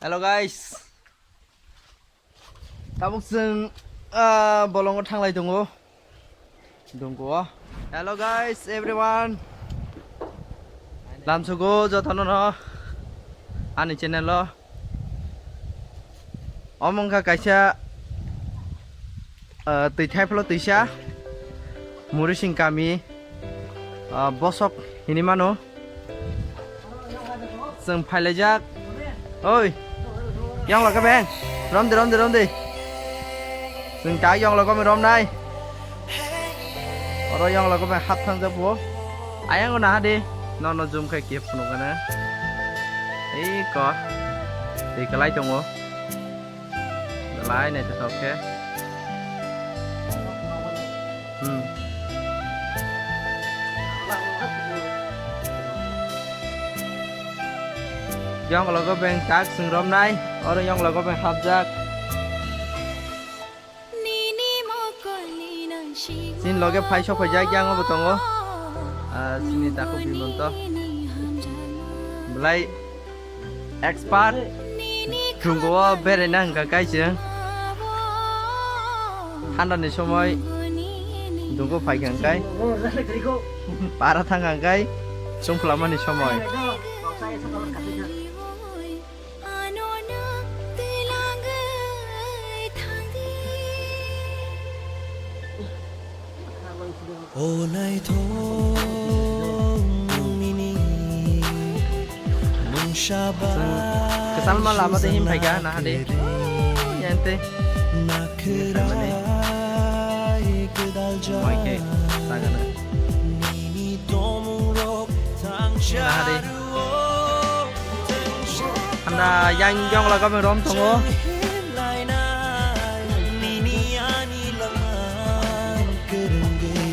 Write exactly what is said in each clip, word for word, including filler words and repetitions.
Hello guys. Tabuk chwng, ah, bolongo thanglai tongo. Dungko. Hello guys, everyone. Lamsugo jotono no ani channel o. Omo wngkha kaisa, ah, twi thaiphlo twisa. Murising kami, ah, bosok hinwi mano. Chwng phailaijak. Oi. Yong logo beng. Romdi, romdi, romdi. Chwng ta yong logo beng romnai. Oro yong logo beng hap thangjak bo. Ayang o naha di. Nono zoom khai khe phunuk gana. Ei ko. Tei kwlai tongo. Belai naithothok khe. Hmm. Yong logo beng tak chwng romnai, oro yong logo beng hapjak. Chini loge phai sok phaijak, yang bo tongo. Ah, chini takhuk Bimonto. Belai expert. Thungo o beraina hwnkha kai chwng. Thanda ni somoi dungo phaikha hwnkhe. Para thangkha hwnkhe chwng phwlangmani somoi. O naithok nini mungsa bai kwchalma lama tei him phaikha naha de. Yante. Mane. Moi khe sagana. Naha de. Handa yang yong logo beng rom tongo.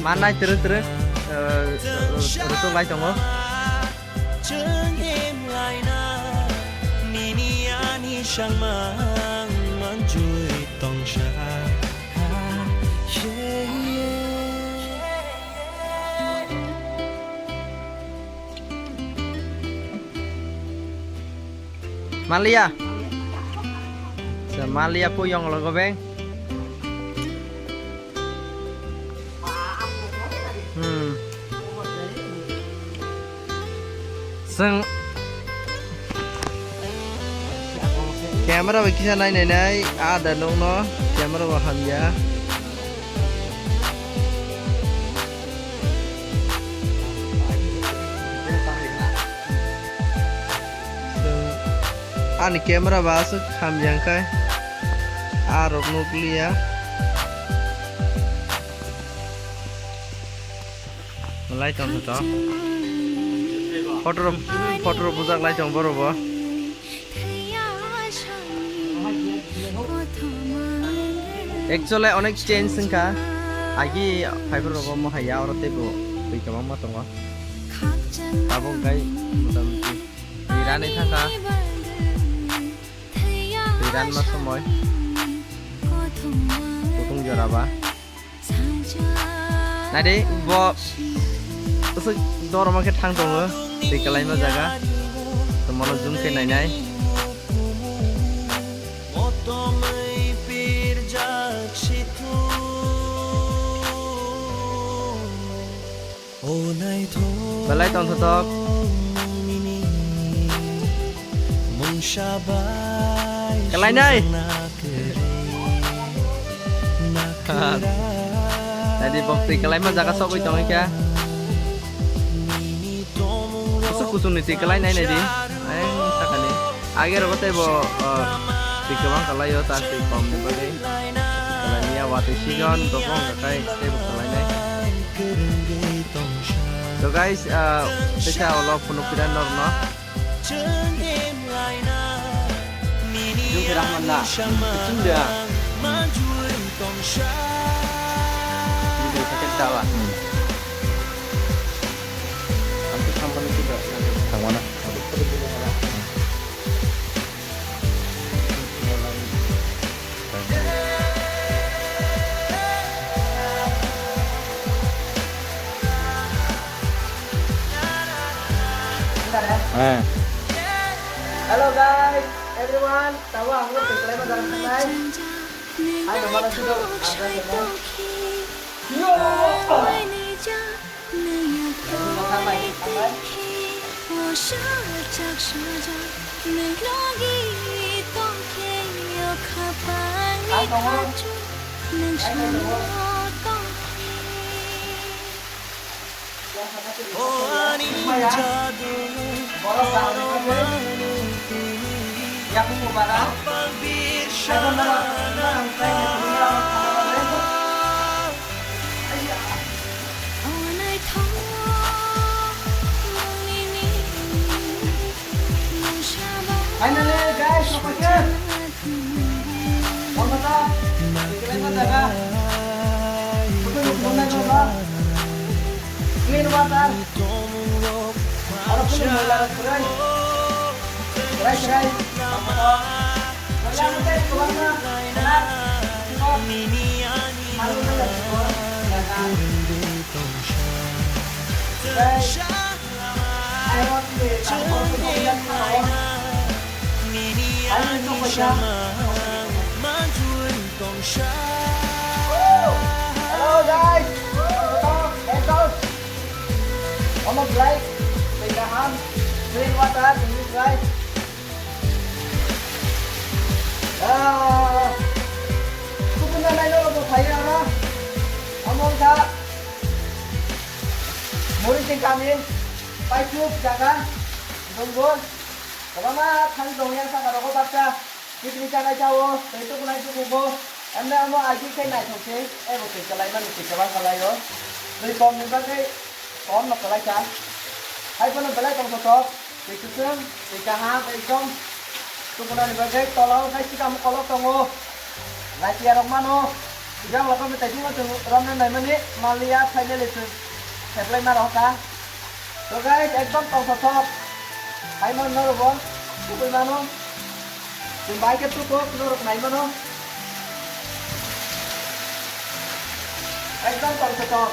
Manai twrwk twrwk, eh, rwchok lai tongo. Malia. Sa Malia po yong logo beng. Hmm. Seng camera bai kisa nai nai nai ada nong no camera bo hamya. Ani camera ba aswk hamya hwnkhe ah rok nukliya. Malai tongthotok. Photo rok, photo rok bujak lai tong borok bo. Actually onek change wngkha. Agi phaiphuru rogo mohaiya oro teibo twi kwbangma tongo. Tabuk gai motamuti twi ranwi thangkha. Twi ranma somoi kutung jora ba. Naidi bo aswk dorma khe thang tongo, twi kwlaima jaga. Tongmano zoom khe nainai. Belai tongthotok. Kwlainai. Naidi bok twi kwlaima jaga sogwi tongwi kha. Kuchuk kuchukni twi kwlainai naidi. Ayang sakani. Age rogo teibo, uh, twi kwbang kwlaio, ta twi komni bagwi. Kwlainiya watwi season, dophang kakai teibo kwlainai. So guys, uh, teisa ulo phunuk pira norno. Jung khe Rahman na. Jung da. Jung khe second tawa. Ang khe thangmani khe da. Thangmana. Eh. Hello guys. Hi everyone, tabo ang twi kwlai ma jaga thangnai. Hai, no, mala sudo, ang twi kwlai. Yo! Ang tongo. Ang tongo. Finally, guys, kapagyan. Mamata, ikalai na jaga. Bukan bukan na jaga. Clean water. Aro kunu moila rok kwrwi. Kwrwi kwrwi. Moila rok tei kwbangma. Kwnak. Kwnak. Malu moila rok. Jaga. Tei. Hello guys, welcome. Omo belai twi kaham, clean water, English guys. Ah, kubun na nai lo bo phai aro. Omo wngkha Murising kami, paisuk jaga, Dungur. Kwbangma thani tong yang saka rogo baksa, picnic chanai chao, tei tukunai tukugo, emne amo aji khe naithok se, ebo twi kwlai mani twi kwbang kwlai o. Twi kom ni bagwi kom no kwlai kha. Hai bono belai tong thok, twi kwchwng, twi kaham, ekdom tukunani bagwi tola o khai sikam kolok tongo. Lachiya rok mano, yang loko me tadi mo tum rom na nai mani, malia finally tum seplai ma roka. To guys, ekdom tongthok thok. Hai man norok bo, tubui mano. Chwng bai khe tuko norok nai mano. Ekdom tongthok thok.